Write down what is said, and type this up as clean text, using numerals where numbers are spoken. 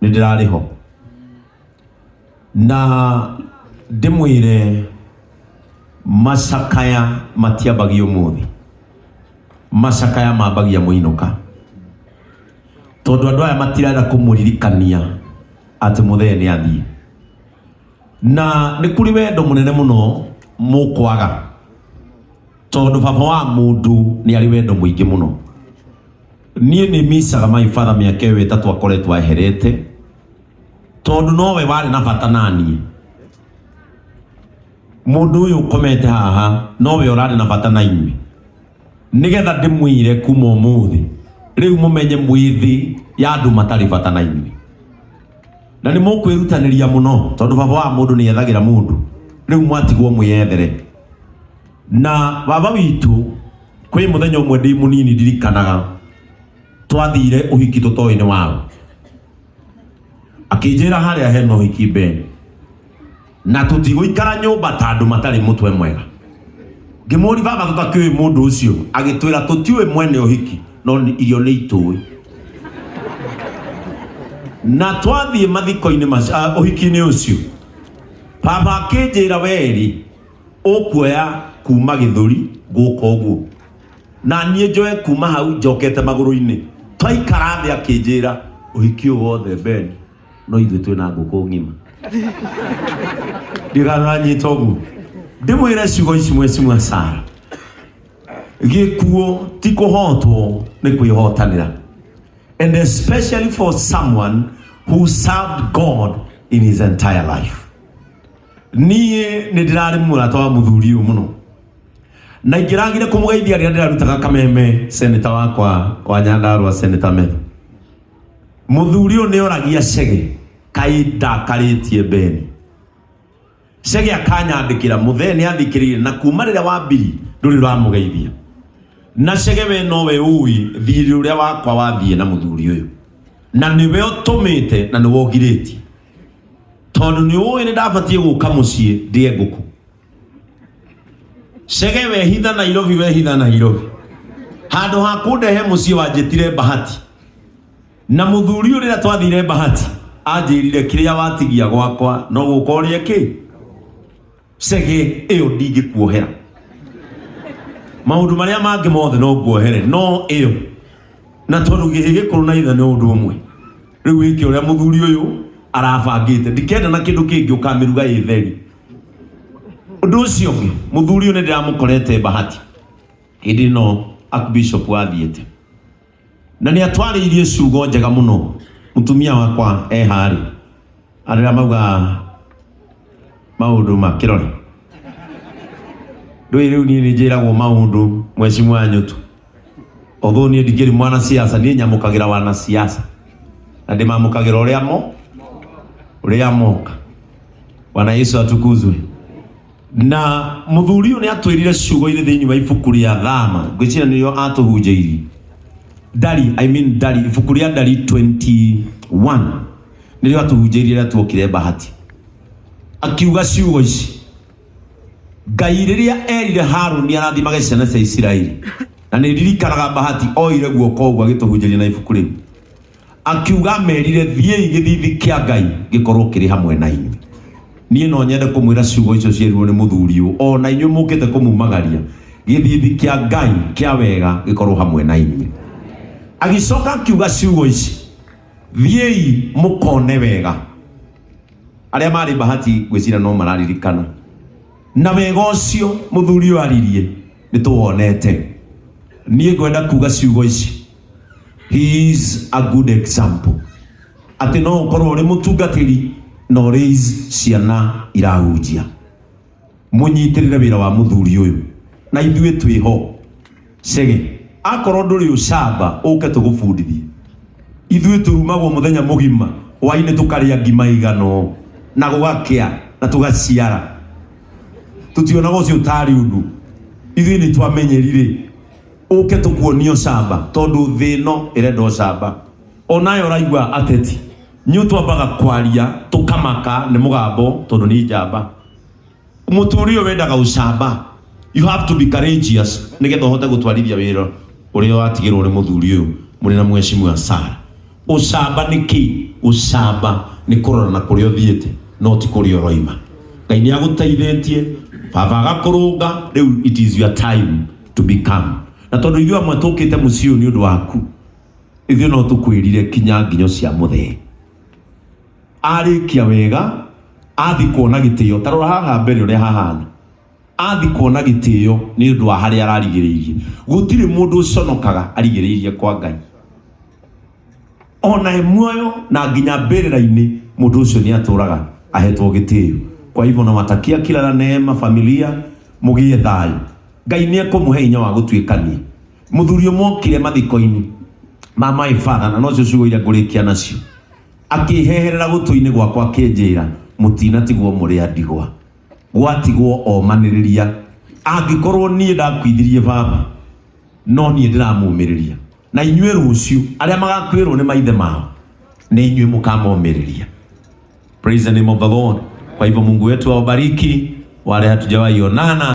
Nĩ ndĩrarĩ ho na ndĩmwĩre macakaya matiambagia ũmũthĩ, macakaya mambagia mũinũka, tondũ andũ aya matirenda kũmũririkania atĩ mũthee nĩ athiĩ. Na nĩ kũrĩ wendo mũnene mũno mũkwaga, tondũ baba wa mũndũ nĩ arĩ wendo mũingĩ mũno. Niĩ nĩ micaga my father mĩaka ĩyo 3 akoretwo eherete, tondũ nowe warĩ na bata naniĩ. Mũndũ ũyũ ũkomete haha nowe ũrarĩ na bata na inyuĩ, nĩgetha ndĩmwĩre kuma ũmũthĩ rĩu mũmenye mwĩ thĩ ya andũ matarĩ bata na inyuĩ, na nĩ mũkwĩrutanĩria mũno, tondũ baba wa mũndũ nĩ ethagĩra mũndũ. Rĩu mwatigwo mwĩyethere. Na baba witũ, kwĩ mũthenya ũmwe ndĩ mũnini ndirikanaga twathire ũhiki tũtoĩ nĩ wao, akĩnjĩra harĩa hena ũhiki mbere na tũtigũikara nyũmba ta andũ matarĩ mũtwe mwega. Ngĩmũri baba tũtakĩũĩ mũndũ ũcio, agĩtwĩra tũtiũĩ mwene ũhiki, no irio nĩ itũĩ. Na twathiĩ mathiko-inĩ macio, ũhiki-inĩ ũcio, baba akĩnjĩra werĩ ũkuoya kuma gĩthũri gũka ũguo, na niĩ njoe kuma hau njokete magũrũ-inĩ. Twaikara thĩ akĩnjĩra ũhiki ũyũ wothe Ben, no ithuĩ twĩna ngũkũ ng'ima. Ndikananyita ũguo ndĩmwĩre ciugo ici, mwecimwa Sara, gĩkuũ ti kũhotwo, nĩ kwĩhotanĩra, and especially for someone who served God in his entire life. Niĩ nĩ ndĩrarĩ mũrata wa mũthuri ũyũ mũno, na ingĩragire kũmũgeithia rĩrĩa ndĩrarutaga kameme seneta wakwa wa Nyandarua, Seneta Methu. Mũthuri ũyũ nĩ oragia Chege kaĩ ndakarĩtie Beni. Chege akanyandĩkĩra mũthee nĩ athikĩrĩirie, na kuma rĩrĩa wambiri ndũrĩ ũramũgeithia. Na Chege we nowe ũĩ thirĩ ũrĩa wakwa wathiĩ na mũthuri ũyũ, na nĩwe ũtũmĩte na nĩwe ũgirĩtie, tondũ nĩ ũĩ nĩ ndabatiĩ gũka mũciĩ ndĩe ngũkũ. Chege wehitha Nairobi, wehitha Nairobi, handũ ha kũndehe mũciĩ wanjĩtire Bahati. Na mũthuri ũyũ rĩrĩa twathire Bahati anjĩrire kĩrĩa watigia gwakwa no gũka ũrĩe kĩ. Chege ĩyo ndingĩkuohera, maũndũ marĩa mangĩ mothe no nguohere, no ĩyo. Na tondũ gĩhĩ gĩkũrũ na ithe nĩ ũndũ ũmwe, rĩu wĩke ũrĩa mũthuri ũyũ arabangĩte, ndikenda na kĩndũ kĩngĩ, ũkamĩruga ĩ theri. Ũndũ ũcio ũngĩ, mũthuri ũyũ nĩ ndĩramũkorete Bahati hĩndĩ ĩno Archbishop athiĩte, na nĩ atwarĩirie ciugo njega mũno. Mũtumia wakwa e harĩ arĩa mauga maũndũ ma kĩrore ndũĩ. Rĩu niĩ nĩ njĩragwo maũndũ mwecimu wa nyũtu, although niĩ ndikĩrĩ mwana siasa, niĩ nyamũkagĩra wana siasa na ndĩmamũkagĩra ũrĩa mo ũrĩa moka. Bwana Yesu atukuzwe. Na mũthuri ũyũ nĩ atwĩrire ciugo irĩ thĩinĩ wa ibuku rĩa Thama, ngwĩciria nĩrĩo atũhunjĩirie, Ndari, I mean Ndari, ibuku rĩa Ndari 21 nĩrĩo atũhunjĩirie rĩrĩa tuokire Bahati. Akiuga ciugo ici, Ngai rĩrĩa erire Haruni arathimage ciana cia Isiraeli, na nĩ ndirikanaga Bahati oire guoko ũguo agĩtũhunjĩria na ibuku rĩu, akiuga merire thiĩi gĩthithi kĩa Ngai gĩkorwo kĩrĩ hamwe na inyuĩ. Niĩ no nyende kũmwĩra ciugo icio cierirwo nĩ mũthuri ũyũ, o na inyuĩ mũkĩte kũmumagaria, gĩthithi kĩa Ngai kĩa wega gĩkorwo hamwe na inyuĩ. Agĩcoka akiuga ciugo ici, thiĩi mũkone wega. Arĩa marĩ Bahati ngwĩciria no mararirikana, na wega ũcio mũthuri ũyũ aririe nĩ tũwonete. Niĩ ngwenda kuga ciugo ici, he is a good example atĩ no ũkorwo ũrĩ mũtungatĩri na ũraise ciana irahunjia. Mũnyitĩrĩre wĩra wa mũthuri ũyũ, na ithuĩ twĩho. Chege, akorwo ndũrĩ ũcamba, ũke tũgũbundithie. Ithuĩ turumagwo mũthenya mũgima, hwainĩ tũkarĩa ngima igana ũũ na gũgakĩa na tũgaciara, tũtionaga ũcio ũtarĩ ũndũ. Ithuĩ nĩ twamenyerire, ũke tũkuonie ũcamba, tondũ thĩ ĩno ĩrenda ũcamba. Onayo ũraigua ateti nĩ twambaga kwaria tũkamaka nĩ mũgambo, tondũ nĩ njamba. Mũtũrĩre ũyũ wendaga ũcamba, you have to be courageous nĩgetha ũhote gũtwarithia wĩra ũrĩa watigĩrwo nĩ mũthuri ũyũ mũrĩ na mheshimiwa Sara. Ũcamba nĩ kĩ? Gũcamba nĩ kũrora na kũrĩa ũthiĩte, no ti kũrĩa ũroima. Ngai nĩ agũteithĩtie, baba agakũrũnga, rĩu it is your time to become. Na tondũ ithuĩ amwe tũkĩte mũciĩ ũyũ nĩ ũndũ waku, ithuĩ no tũkwĩrire kinya nginyo cia mũthee. Arĩkia wega, athi kuona gĩtĩo, ta rora haha mbere ũrĩa hahana. Athi kuona gĩtĩo nĩ ũndũ wa harĩa ararigĩrĩirie. Gũtirĩ mũndũ ũconokaga arigĩrĩirie kwa Ngai. Ona e muoyo na nginya mbĩrĩra-inĩ mũndũ ũcio nĩ atũraga ahetwo gĩtĩo. Kwa hivyo nawatakia kila la neema familia, mũgĩe thayũ. Ngai nĩ ekũmũhe hinya wa gũtuĩkania. Mũthuri ũmwe okire mathiko-inĩ ma my father, na nocio ciugo iria ngũrĩkia nacio, akĩheherera gũtũ-inĩ gwakwa akĩnjĩra, mũtinatigwo mũrĩ a ndigwa, gwatigwo omanĩrĩria. Angĩkorwo niĩ ndakuithirie baba, no niĩ ndĩramũmĩrĩria, na inyuĩ rũciũ arĩa magakuĩrwo nĩ maithe mao, nĩ inyuĩ mũkamomĩrĩria. Praise the name of the Lord. Kwa hivyo Mungu wetu awabariki wale hatujawahi onana.